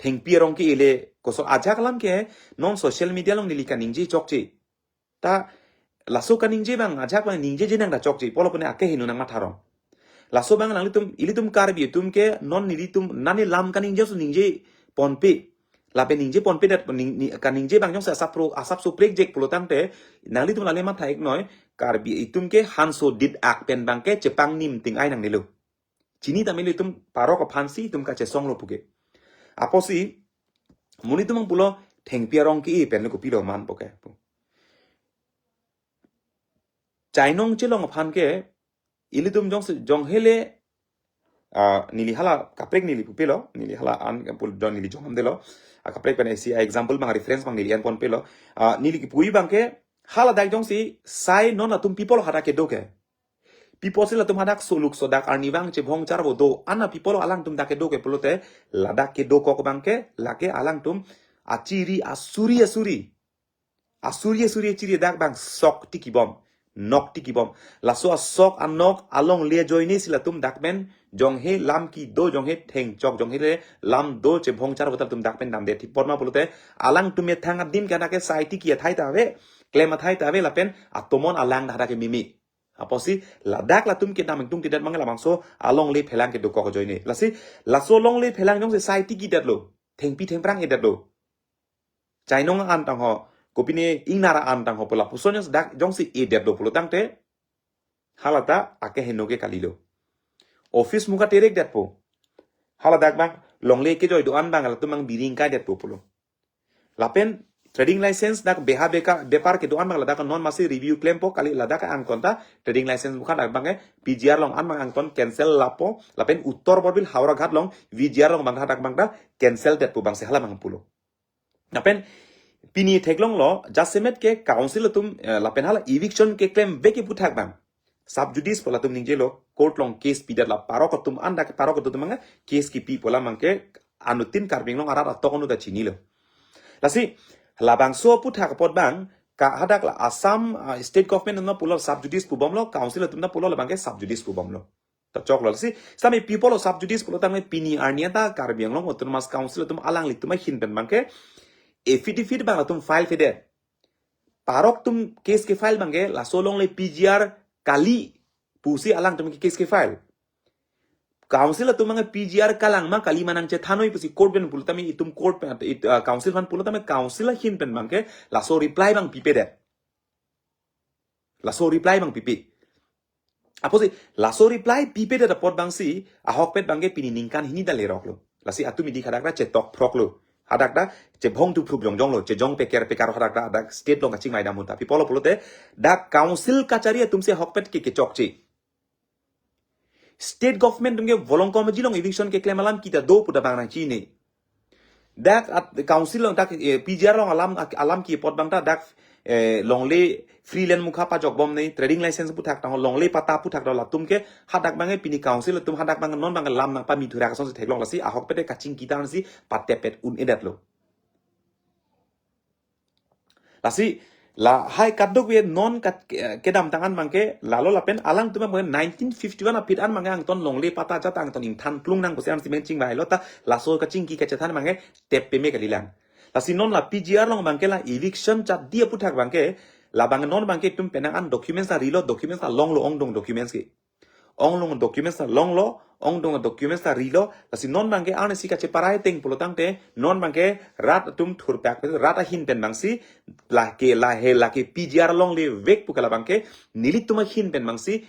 Thengpi arong ke-e le, koso ajak alam ke, non social media along neli kaningje chokche. Ta, laso kaningje abang, ajak abang ningjeje nang ta chokche, pulo pune akeheno nangmatharong. Laso abang nanglitum, ilitum Karbi atum ke, non nelitum, nani lam kaningje aso ningjeponpe. Lapen ningjeponpedet, ning-, ni-, kaningje abang jongsi asap pro, asap suprekjek pulo tangte, nanglitum lale matha-iknoi, Karbi atum ke hanso dit ak pen abang ke chepangnim ting-ai nangnelo. Chini tame ilitum parok aphansi itum kachesonglo puke. Apotsi, monit atum abang pulo, thengpi arong ke-e pen le kopilo manpo ke pu. Chainong chelong aphan ke, ilitum jongsi, jong hele, ah, neli hala kaprek neli pupilo, neli hala an pul don neli jonghamdelo, ah, kaprek pen isi example abang reference abang neli enponpelo, ah, neli kipuji abang ke, haladak jongsi, sai non atum pi apotlo hadak kedo ke. Pi apotsi latum hadak soluk sodak arnivang chevong charvo do-an ma pi apotlo alangtum dak kedo ke pulote, ladak kedokok abang ke, lake alangtum achiri asuri asuri. Asuri asuri achiri dak abang sok tikibom, nok tikibom. Laso asok anok alongle ajoinesi latum dak pen jonghe lam kedo jonghe thengchok jonghe le lam do chevong charvo ta latum dak pen damde thipon ma pulote alangtum methang adim ke hadak ke sai tiki athai ta ave, klem athai ta ave lapen atomon alang dak hadak ke mimi. Apotsi ladak latum kedam ingtungtidet abang ke labangso alongle phelang kedokok ajoine. Lasi laso longle phelang jongsi sai tikidetlo, thengpi thengphrang edetlo. Chainong an tangho, kopine Ingnar an tangho pu lapuson jongsi dak jongsi edetlo pulo tangte, halata akeheno ke kalilo. Office muka terekdetpo. Haladak abang, longle kejoi do-an abang, latum abang biring kaidetpo pulo. Lapen, trading license dak beha beka, bepar kedo-an abang, ladak non masi review klempo kali ladak angton ta, trading license muka dak abang ke, P G R along an abang angton cancel lapo, lapen Uttor Borbil Howraghat along, V G R along abang hadak abang ta, cancel detpo abangsi hala abang pulo. Lapen pini theklonglo, jasemet ke council atum, eh, lapen hala eviction keklemvek kipu thak abang. Sub judice pu latum ningjelo, court along case pidet la parok atum anda ke parok atum abang case kipi pu alam abang ke anuttin Karbi Anglong arat atok anu ta chinilo. Lasi, labangso aputhak apot abang, ka hadak la Assam, ah, state government atum pulo sub judice pubomlo, council atum ta pulo labang ke sub judice pubomlo. Ta choklo si, sami pi apotlo sub judice pulo tangte pini arni anta Karbi Anglong Autonomous Council atum alanglitum ahin pen abang ke affidavit abang latum file pedet. Parok atum case ke-file abangke, laso alongle P G R kali pusi alangtum ke case ke-file. Council atum abangke P G R kalang ma kali ma nangchethanoi pusi court pen pulo tame itum court pen, it, uh, council aphan pulo tame council ahin pen abangke laso reply abang pipedet. Laso reply abang pipe. Apotsi laso reply pipedet apot abangsi ahokpet abangke pini ningkan hini ta leroklo. Lasi atum idik hadak ta chetok phroklo. Hadak ta chebhong tu phrup jongjonglo, chejong peker pekar hadak ta, hadak state along kachingvai dam ahut ta. Pi apotlo pulote, dak council kachari atumsi ahokpet ke kechokche. State government atum ke volong komaji along eviction keklem alam kita do pu ta bang nangchinine. Dak at, council along dak, eh, P G R along alam, alam ke apot abang ta dak, eh, longle free land mukha pajokbom ne, trading license aputhak ta, longle patta aputhak ta latum ke hadak abangke pini council atum hadak abang non abang lam nangpami thurak asonsi theklong, lasi ahokpet kachingki ta ansi patepet un-edetlo. Lasi lahai kadokave non kat, eh, kedamtang an abangke lalo lapen alangtum abang nineteen fifty-one aphi an abangke angton longle patta ajat angton ingthan plung nang pusi ansi men chingvailo ta laso kachingki kachethan abangke tep peme kalilang. Lasi non la P G R along abangke la eviction chat di aputhak abangke, la abang non abangke itum penang an documents ta rilo, documents ta longlo, ongdung documents ke. Ongdung documents ta longlo, ongdung documents ta rilo, lasi non abangke ansi kacheparai ateng pulo tangte, non abangke rat atum thurpak pen, rat ahin pen abangsi, lake, lahe, lake P G R longle vek pu ke la abangke, nelitum ahin pen abangsi,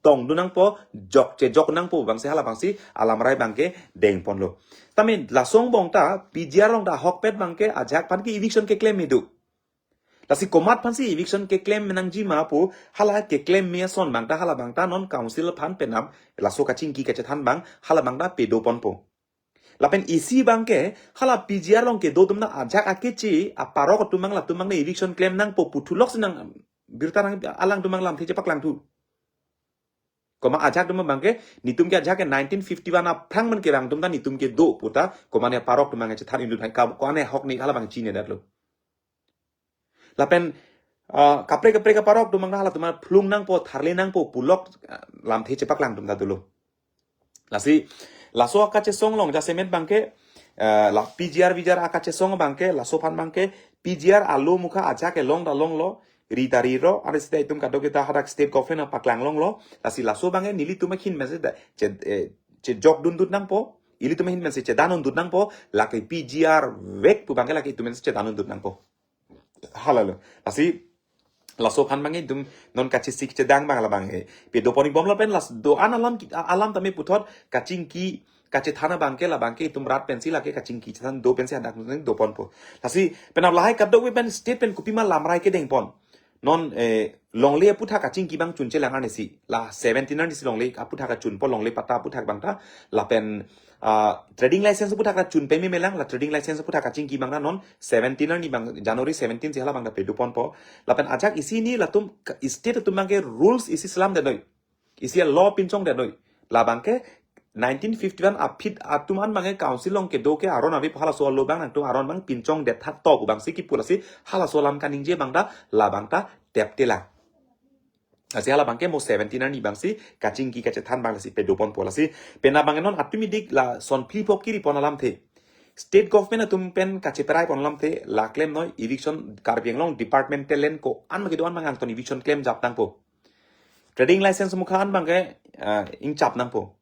tongdun nangpo, jok chejok nangpo abangsi, hala abangsi, alamrai abangke dengponlo. Tame laso angbong ta, P G R along ta ahokpet abangke, ajahak aphan ke eviction keklem me do. Lasi komat aphansi eviction keklem nangji ma pu, hala keklem me ason abang ta, hala abang ta non council aphan penap, laso kachingki kachethan abang, hala abang ta pedoponpo. Lapen isi abangke, hala P G R along kedo atum ta ajahak akeche, aparok atum abang latum abang ne eviction klem nangpo pu thulok si nang, birta nang alangtum abang lamthe chepaklangthu. Komat ajahak atum abangke, netum ke ajahak ke nineteen fifty-one aphrang man kevang atum ta netum kedo pu ta, komat ne aparok atum abang chethan indun hai kam, ko-an ahok ne hala abang chinedetlo. Lapen, ah, kaprek kaprek aparok atum abang halatum aphan phlung nangpo, tharle nangpo, pulok, ah, lamthe chepaklangtum ta dolo. Lasi, laso akachesong along jasemet abangke, eh, la P G R V G R akachesong abangke, laso aphan abangke, P G R alo mukha ajahak kelong ta longlo, ri ta rilo, ansi ta itum kadokave ta hadak state government apaklang longlo, lasi laso abangke nelitum ahin pensi ta, che, eh, chejok dundun nangpo, ilitum ahin pensi chedan dundun nangpo, lake P G R vek pu abangke lake itum pensi chedan dundun nangpo. Halalo. Lasi, laso aphan abangke itum non kachesik chedang abang la abangke. Pedopon-ikbom lapen las do-an alam ki-, a-, alam tame puthot kachingki kachethan abangke la abangke itum rat pensi lake kachingki chethan do pensi hadak nang doponpo. Lasi penap lahai kadokave pen state pen kopima lamrai kedengpon. Non, eh, longle aputhak kachingki abang chunchelang arnisi. La seventeen arnisi longle aputhak kachunpo, longle patta aputhak abang ta. Lapen, ah, trading license aputhak kachun peme melang, la trading license aputhak kachingki abang ta non seventeen arni abang, January seventeen si hala abang ta pedoponpo. Lapen ajahak isi hini latum ka-, state atum abangke rules isi selamdetnoi. Isi law pinchongdetnoi. La abangke nineteen fifty-one aphi atum an abangke council along kedo ke aron ave pu halaso law abang nangtum aron abang pinchongdet tha to pu abangsi kipu, lasi halaso alam kaningje abang ta la abang ta teptelang. Lasi hala abangke mo seventeen arni abangsi kachingki kachethan abang lasi pedoponpo, lasi penap abangke non atum idik lason phli phok kiripon alamthe. State government atum pen kacheperaipon alamthe, la klemnoi eviction Karbi Anglong departmental land ko-an ma kedo-an abang angton eviction klemjap nangpo. Trading license mukha an abangke, ah, ingchap nangpo.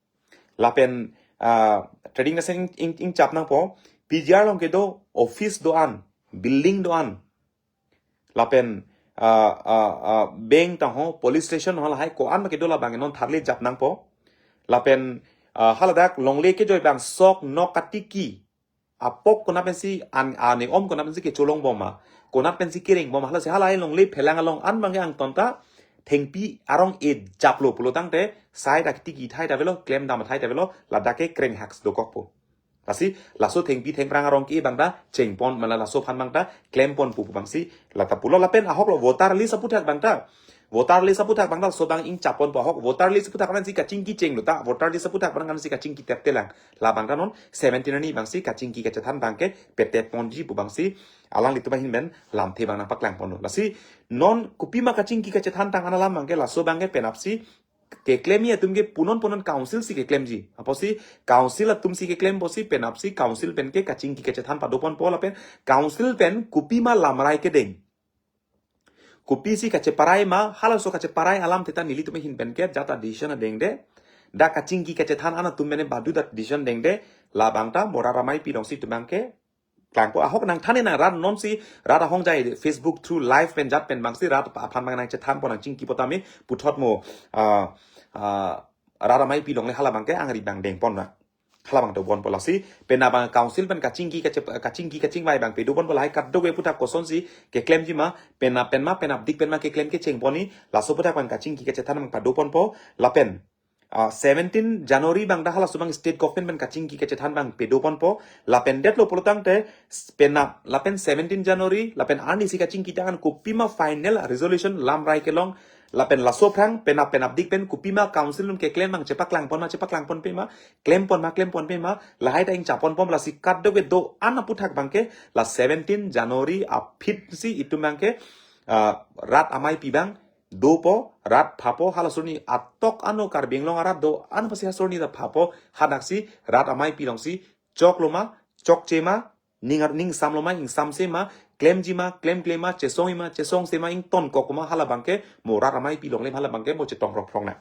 Lapen, ah, trading license ing, ing, ingchap nangpo. P G R along kedo office do-an, building do-an. Lapen, ah, ah, ah, bank ta ho, police station ho, lahai ko-an ma kedo la abang non tharlejap nangpo. Lapen, ah, haladak longle kejoi abang sok nok katiki. Apok konat pensi an, ane om konat pensi kecholongbom ma, konat pensi kerengbom ma, halasi halahai longle phelang along an abangke angton ta thengpi arong-e japlo pulo tangte sai dak tiki thai ta avelo, klemdam thai ta avelo, ladak ke krenghak dokokpo. Lasi laso thengpi thengphrang arong ke abang ta chengpon, mane laso aphan abang ta klemponpo pu abangsi la ta pulo. Lapen ahok lo voter list aputhak abang ta. Voter list aputhak abang ta laso abang ingchapponpo, ahok voter list aputhak ansi kachingki chenglo ta. Voter list aputhak abang ansi kachingki teptelang. La abang ta non seventeen arni abangsi kachingki kachethan abangke petepponji pu abangsi alanglitum ahin pen lamthe abang nangpaklangponlo. Lasi non kopima kachingki kachethan tang an alam abangke laso abangke penapsi keklemji atum ke punon punon council si keklemji. Apotsi council atum si keklem apotsi penapsi council pen ke kachingki kachethan padoponpo lapen council pen kopima lamrai kedeng. Kopisi kacheparai ma, halaso kacheparai alam theta nelitum ahin pen ke jata decision adengde. Dak kachingki kachethan anatum mene badu dak decision dengde. Labang ta mo rat ameipi alongsi itum abang ke klangpo, ahok nangthan-e nang rat nonsi rat ahongjai Facebook through live pen jat pen abangsi rat aphan abang nangchethanpo nangchingkipo tame puthot mo, ah, ah, rat ameipi along le hala abang ke angri abang dengpon na. Hala abang dobonpo lasi, penap abang council pen kachingki kache-, kachingki kachingvai abang pedoponpo lahai kadokave aputhak kosonsi keklemji ma, penap pen ma, penapdik pen ma keklem kechengponji, laso aputhak abang kachingki kachethan abang padoponpo, lapen, ah, seventeen January abang dak halaso abang state government pen kachingki kachethan abang pedoponpo, lapen detlo pulo tangte, s-, penap, lapen seventeen January, lapen arnisi kachingki tangte kopima final resolution lamrai kelong, lapen laso aphrang, penap penapdik pen kopima council atum keklem abang chepaklangpon ma, chepaklangponpe ma, klempon ma, klemponpe ma, lahai ta ingchaponpo ma, lasi kadokave do-an aputhak abang ke, la seventeen January aphi si itum abang ke, ah, rat ameipi abang dopo, rat phapo, halaso arni atok ano Karbi Anglong arat do-an aphansi halaso arni ta phapo, hadaksi rat ameipi alongsi choklo ma, chokche ma, ning ar-, ning samlo ma, ingsamse ma, klemji ma, klemkle ma, chesongji ma, chesongse ma, ingtonkok ma, hala abang ke mo rat ameipi along le hala abang ke mo chetong rokphrong na.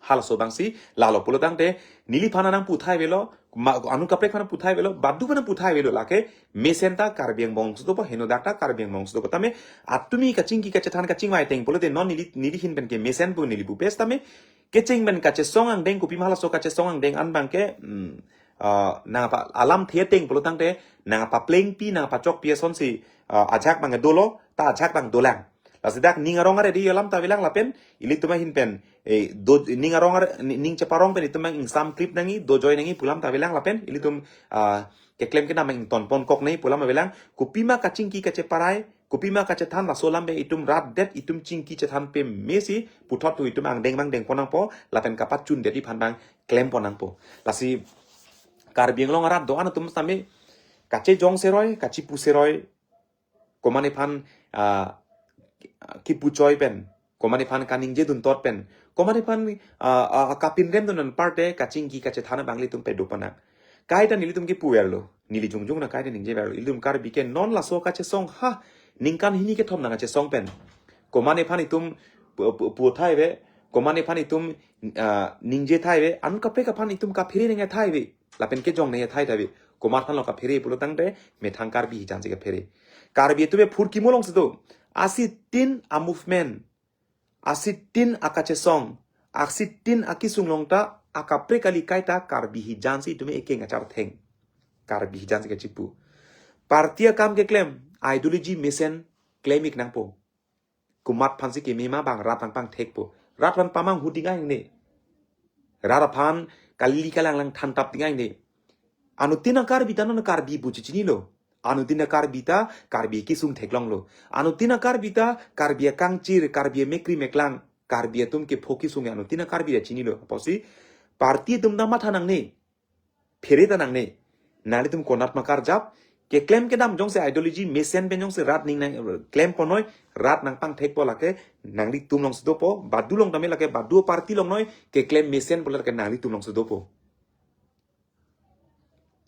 Halaso abangsi, lalo pulo tangte, neliphan nangputhai avelo, ma, anut kaprek aphan puthai avelo, badu aphan puthai avelo, lake mesen ta Karbi Anglong alongsi dopo, henodak ta Karbi Anglong alongsi dopo. Tame, atumi kachingki kachethan kachingvai ateng pulote non neli, neli ahin pen ke mesen pu neli pupes tame, kecheng pen kachesong angdeng kopima halaso kachesong angdeng an abang ke, hmm, ah, nangpa alamthe ateng pulo tangte, nangpaplengpi, nangpachokpi asonsi, ah, ajak abang dolo, ta ajak abang dolang. Lasi dak ning arong aret di alam ta avelang lapen, ilitum ahin pen, eh, do, ning arong aret, ni-, ning cheparong pen itum abang ingsamklip nangji, dojoi nangji pu alam ta avelang lapen, ilitum, ah, keklem kedam abang ingtonponkok nangji pu alam avelang, kopima kachingki kacheparai, kopima kachethan laso alam pen itum rat det itum chingki chethan pemesi, puthot tu itum angdeng abang dengpon nangpo, lapen kapachun det aphan abang klempon nangpo. Lasi Karbi Anglong arat do-an atum tame, kachejong seroi, kachepu seroi, komatne aphan, ah, kipu choi pen, komatne aphan kaningje duntot pen, komatne aphan, ah, ah, kapinrem dun aparte kachingki kachethan abang ilitum pedopon nang. Kaita nelitum kipu verlo, neli jongjong nang kaita ningje verlo. Ilitum Karbi ke non laso kachesong ha, ningkan hini kethom nangkachesong pen. Komatne aphan itum pu-, pu-, puthai ave, komatne aphan itum, ah, ningje thai ave, anut kaprek aphan itum kaphere nangthai ave. Lapen kejong nangthai thai ave. Komat aphanlo kaphere pulo tangte, methang Karbi hijan si kaphere. Karbi atum aphurkimo alongsi do. Asitin a-movement, asitin akachesong, asitin akesung along ta, akaprek kali kaita Karbi hijan si itum ekeng achartheng. Karbi hijan si kachepu. Party akam keklem, ideology mesen klem-ik nangpo. Komat aphansi keme ma bang rat nangpangthekpo. Rat aphan pamanghu ding angne. Rat aphan kali kalang lang thantap ding angne. Anuttin a-Karbi ta non Karbi pu chechinilo. Anuttin a-Karbi ta Karbi kesung theklonglo. Anuttin a-Karbi ta Karbi akangchir, Karbi amekkri meklang, Karbi atum kepho kesung anuttin a-Karbi ta chinilo. Apotsi party atum ta matha nangne. Phere ta nangne. Nanglitum konat ma karjap, keklem kedam jongsi ideology mesen pen jongsi rat ning nang klemponoi, rat nangpangthekpo lake nanglitum alongsi dopo, badu along tame lake badu party along noi, keklem mesen pu lake nanglitum alongsi dopo.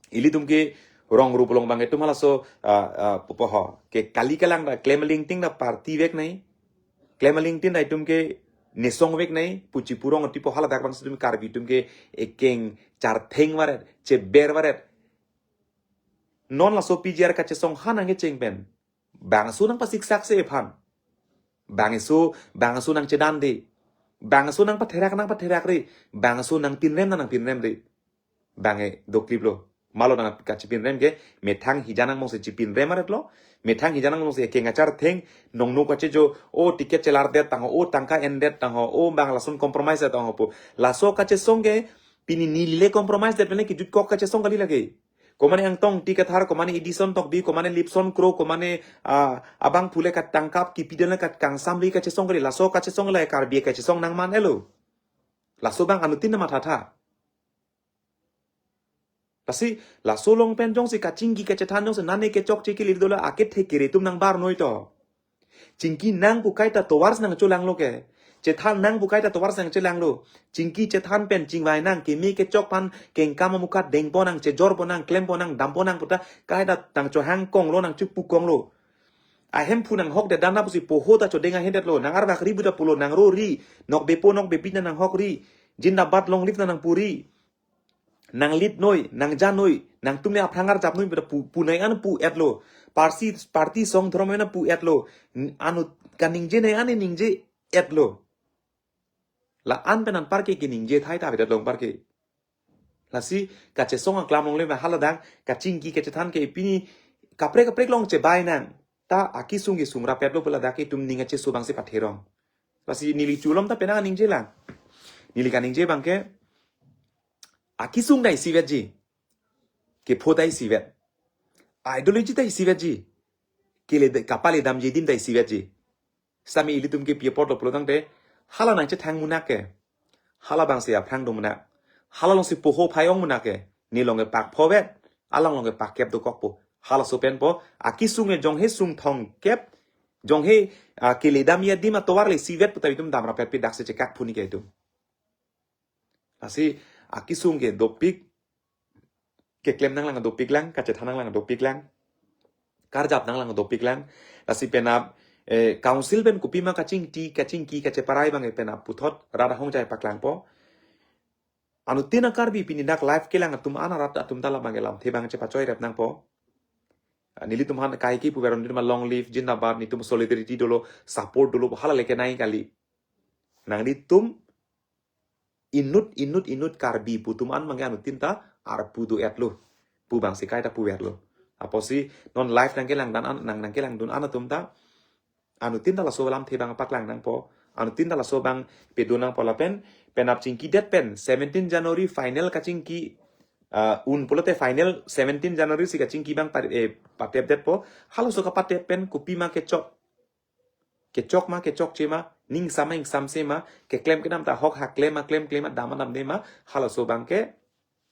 Ilitum ke rong rup along abang itum halaso, ah, ah, pupo ho. Ke kali kalang ta klem alingting ta party vek nangji. Klem alingting ta itum ke nesong vek nangji, pu chepu rong tipo haladak abangsi itum Karbi atum ke ekeng chartheng varet, cheber varet. Non laso P G R kachesong ha nangkecheng pen. Bangso nangpasiksaksi aphan. Bangso, bangso nangchedande. Bangso nangpatherak nangpatherakre. Bangso nangpinrem nangpinremre. Bang e dokliplo. Malo nang kachepinrem ke, methang hijan angbongsi chepinrem aretlo. Methang hijan angbongsi ekeng achartheng, nongno kachejo, o ticket chelardet tangho, o tangka endet tangho, o bang lason compromise tangho pu. Laso kachesong ke, pini neli le compromise det pen le kejutkok kachesong kali lake. Komatne Angtong Ingti Kathar, komatne Edison Tokbi, komatne Lipson Kro, komatne, ah, abangphu le katangkap, kipi dun le katkangsam le kachesong kali, laso kachesong le Karbi kachesong nangman-elo. Laso abang anuttin ta mathatha. Lasi, laso along pen jongsi kachingki kachethan jongsi nane kechokche kili dola akethe kere atum nangbarnoi to. Chingki nang pu kaita tovarsi nangcholanglo ke. Chethan nang pu kaita tovarsi nangcholanglo. Chingki chethan pen chingvai nang keme kechok aphan kengkam amukat dengpon nang, chejorpon nang, klempon nang, dampon nang puta kaita nangchohangkonglo nangchepukonglo. Ahemphu nanghok det dan na pusi poho ta chodeng ahin detlo. Nang arvak ri pu ta pulo, nang ro ri. Nokbepo nokbepi ta nanghok ri. Jindabad long live ta nangpu ri. Nang lit noi, nang ja noi, nangtum ne aphrang arjap noi pu ta pu, pu nai an pu etlo. Parsi, parti song dhormo na pu etlo. N-, anu kaningje nai an ningje etlo. La-an pen anparke keningje thai ta avedet lo anparke. Lasi kachesong aklam longle ma haladang kachingki kachethan ke pini kaprek kaprek long chebai nang. Ta akisung kesung rapet lo pu ladak itum ning acheso abang si patherong. Lasi neli chulom ta penang ningje lang. Neli kaningje abang ke akisung ta isivetji. Kepho ta isivet. Ideology ta isivetji. Kele de-, kapale damji adim ta isivetji. Sami ilitum ke pi apot lo pulo tangte, hala nangchethang munak ke. Hala abang si aphrang do munak. Hala along si poho phai ong munak ke. Ne along ke pak pho vet, alang along ke pak kep dokok po. Halaso pen po, akisung e jonghe sung thong kep, jonghe, ah, kele damji adim atovar le isivet pu ta itum dam rapet pi dak si chekak phuni ke itum. Lasi akisung ke dopik, keklem nanglang dopik lang, kachethan nanglang dopik lang, karjap nanglang dopik lang. Lasi penap, eh, council pen kopima kachingki, kachingki, kacheparai abang penap puthot, rat ahongjai paklang po. Anuttin a-Karbi pini dak live kelang atum an arat atum ta labang lamthe abang chepachoi rep nang po. Ah, nelitum aphan kaike puver un ma long live, jindabad, netum solidarity dolo, support dolo, hala leke nai kali. Nanglitum inut, inut, inut Karbi pu atum an abang ke anuttin ta arpu do etlo. Pu abang si kaita puverlo. Apotsi non live nangkelang dan an, nang, nangkelang dun an atum ta. Anuttin ta laso lamthe abang paklang nang po. Anuttin ta laso abang pedo nang po lapen. Penap chingki det pen. Seventeen January final kachingki. Ah, un pulote final seventeen January si kachingki abang pa-, eh, patep det po. Halaso kapatep pen kopima kechok. Kechok ma, kechokche ma, ningsam ma, ingsamse ma, keklem kedam ta ahok ha klem ma, klem klem ma, dam ma, damde ma, halaso abang ke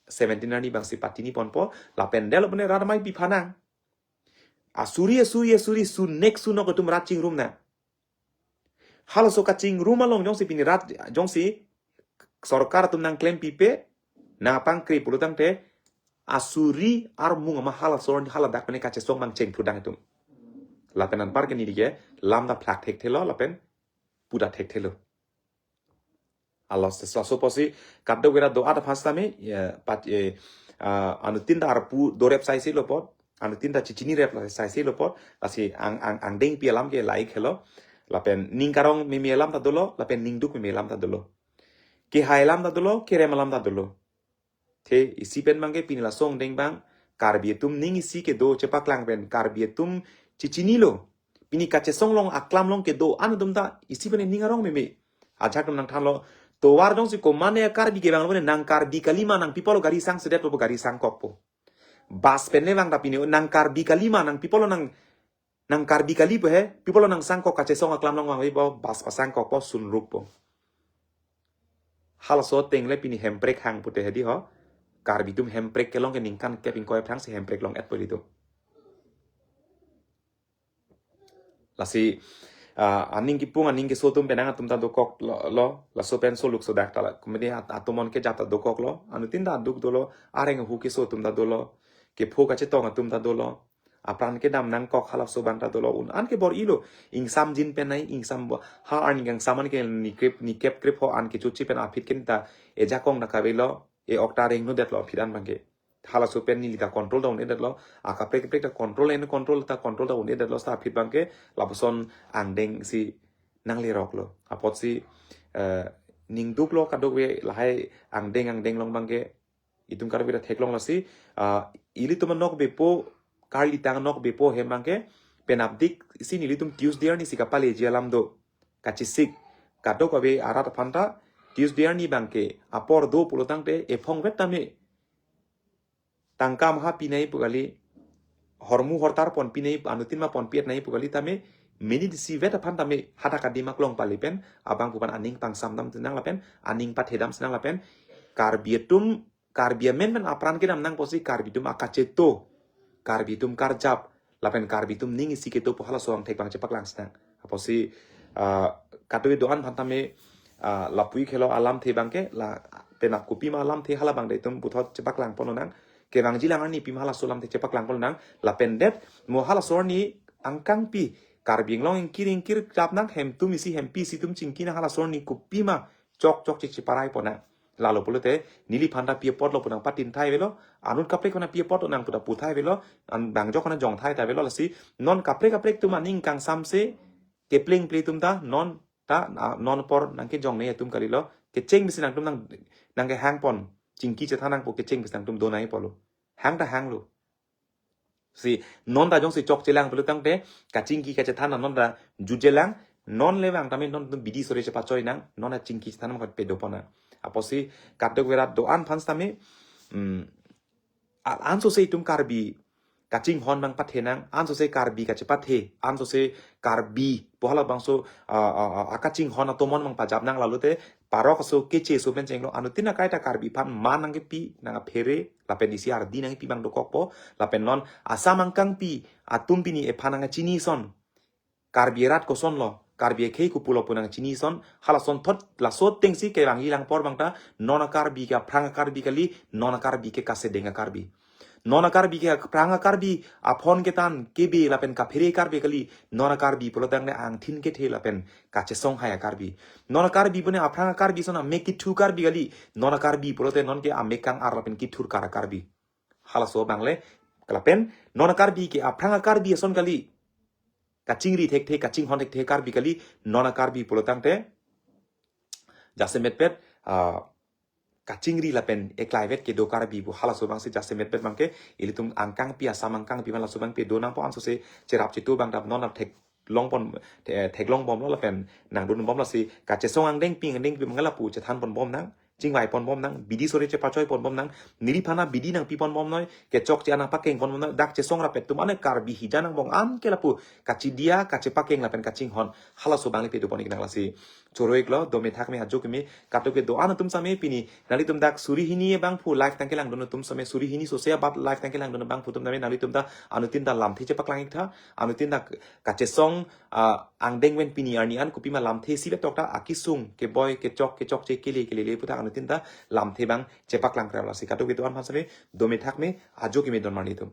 seventeen arni abang si patini ponpo, lapen delo pune rat amei pi phanang. Asuri, asuri, asuri, sunek sunok atum rat chingrum nang. Halaso kachingrum along jongsi pini rat, jongsi sorkar atum nangklem pipe, nangpangkri pulo tangte, asuri armung ama halaso haladak pene kachesong abang chengphu dang itum. Lapen anparke neli ke, lam ta phlak thekthelo, lapen pu ta thekthelo. Alos, laso apotsi, kadokave rat do-an aphan sitame, ya, pat, eh, ah, anuttin ta arpu dorep saisi lo pot, anuttin ta chechini rep la saisi lo pot, lasi ang, ang, angdeng pi alam ke lahai helo, lapen ning karong meme alam ta dolo, lapen ning duk meme alam ta dolo. Kehai alam ta dolo, kerem alam ta dolo. Te isi pen abang ke pini laso angdeng abang, Karbi atum ning isi kedo chepaklang pen, Karbi atum chechinilo. Pini kachesong along aklam along kedo an atum ta isi pen ning arong meme. Ajahak atum nangthanlo, tovar jongsi komatne Karbi kevang lo ne nang Karbi kali ma nangpi pulo gari sangsedet po gari sangkok po. Bus pen le vang ta pini nang Karbi kali ma nangpi pulo nang, nang Karbi kali po he, pi pulo nangsangkok kachesong aklam along vangve po, bus pasangkok po, sunruk po. Halaso ateng le pini hemprek hang pute hedi ho. Karbi atum hemprek kelong ke ningkan kep ingkoi aphrang si hemprek long et po di tu. Lasi, ah, aning kipung, aning keso atum penang atum ta dokok lo, lo, laso pen soluk sodak ta la. Komedi at-, atomon kejap ta dokok lo, anuttin ta duk dolo, areng ahu keso atum ta dolo, kepho kachetong atum ta dolo, apran kedam nangkok halaso abang ta dolo, un an ke bor-ilo, ingsamjin pen nai, ingsam bo, ha arni kangsam an ke ni krip, ni kep krip ho an kechochi pen aphi ke ta, ejakong ta kavelo, e-ok ta rengno detlo aphi an abang ke. Halaso pen neli ta control ta un-edetlo. Akaprek kaprek ta control en control ta control ta un-edetlo seta aphi abang ke lapuson angdeng si nanglerok lo. Apotsi, eh, ning duk lo kadokave lahai angdeng angdeng along abang ke itum kadokave ta theklong lasi, ah, ilitum anokbepo, karlitang anokbepo hem abang ke penapdik si nelitum Tuesday arni si kapaleji alam do. Kachesik kadokave arat aphan ta Tuesday arni abang ke apor do pulo tangte ephong vet tame tangka maha pi nai pu kali, hormu hortar ponpi nai, anuttin ma ponpi et nai pu kali tame, minit isi vet aphan tame hadak adim aklong pali pen, abang pu abang aning pangsam dam sinang lapen, aning pathedam sinang lapen, Karbi atum, Karbi amen pen apran kedam nang apotsi Karbi atum akacheto, Karbi atum karjap, lapen Karbi atum ning isi kedo pu halaso angthek abang chepaklang sinang. Apotsi, ah, kadokave do-an aphan tame, ah, lapu-ik helo alamthe abang ke, la penap kopima alamthe hala abang de itum puthot chepaklang pon lonang. Kevangji lang arni pima halaso alamthe chepaklang pon lonang. Lapen det, mo halaso arni angkangpi, Karbi Anglong ingkir ingkir klap nang, hemtum isi hempi isi atum chingki nang, halaso arni kopima chok chok checheparai pon nang. Lalo pulote neliphan ta pi apotlo pu nangpatin thai avelo, anut kaprek aphan pi apotlo nang pu ta pu thai avelo, an bang jok aphan jong thai ta avelo. Lasi non kaprek kaprek atum aning kangsamse kepleng ple atum ta non ta, ah, non apor nangkejong ne atum kalilo, kecheng bisi nangtum nang, nangkehang pon, chingki chethan nangpo kecheng bisi nangtum do nangji pulo. Hang ta hanglo. Si non ta jongsi chokchelang pulo tangte, kachingki kachethan non ta jutjelang, non le vang tame non tum bidi sore chepachoi nang, non ta chingki chethan nang pado pon nang. Apotsi kadokave rat do-an aphan sitame, mm, a-, ansose itum Karbi kachinghon nangpathe nang, ansose Karbi kachepathe, ansose Karbi pu halabangso, ah, ah, ah, akachinghon atomon nangpajap nang, lalote parok aso keche aso pen chenglo, anuttin akai ta Karbi aphan man nangkepi, nangkaphere, lapen isi ardi nangkepi abang dokokpo, lapen non Assam angkangpi atum pini ephan nangkachini ason, Karbi arat kosonlo, Karbi akhei kopulo pu nangchini ason, halason thot laso atengsi kevangji lang apor abang ta, non a-Karbi ke aphrang a-Karbi kali, non a-Karbi ke kasedeng a-Karbi. Non a-Karbi ke aphrang a-Karbi, aphon ketan, kebe lapen kaphere Karbi kali, non a-Karbi pulo tangte angthin kethe lapen kachesong hai a-Karbi. Non a-Karbi pune aphrang a-Karbi ason amek kethu Karbi kali, non a-Karbi pulote non ke amek kang-ar lapen kethur kar a-Karbi. Halaso abang le, lapen non a-Karbi ke aphrang a-Karbi ason kali, kachingri thekthe, kachinghon thekthe Karbi kali, non a-Karbi pulo tangte jasemetpet, ah, kachingri lapen eklaivet kedo Karbi pu, halaso abangsi jasemetpet abangke ilitum angkangpi, Assam angkangpi aphan laso abangke do nangpo, ansose cherap chetu abang ta non theklong pon, the-, theklong bomlo lapen nangdun bomlo. Si kachesong angdengpi angdengpi abang lapu chethan pon bom nang, chingvai pon bom nang, bidi sore chepachoi pon bom nang, neliphan ta bidi nangpi pon bom noi, kechokche an nangpakeng pon bom noi, dak chesong rapet atum ane Karbi hija nangbong an ke lapu kachidia, kachepakeng lapen kachinghon, halaso abang le pado pon ik nang. Lasi choro iklo, dome thakme, ajo keme, kadokave do-an atum sitame pini nanglitum dak suri hini abangphu live tangkelangdun atum sitame, suri hini sose abat live tangkelangdun abangphu atum sitame nanglitum ta anuttin ta lamthe chepaklang ik tha, anuttin ta kachesong, ah, angdeng pen pini arni an kopima lamthe isi betok ta akesung keboi kechok kechokche kele kelele pu ta anuttin ta lamthe abang chepaklang kra. Lasi kadokave do-an aphan sitame dome thakme, ajo keme don marli atum.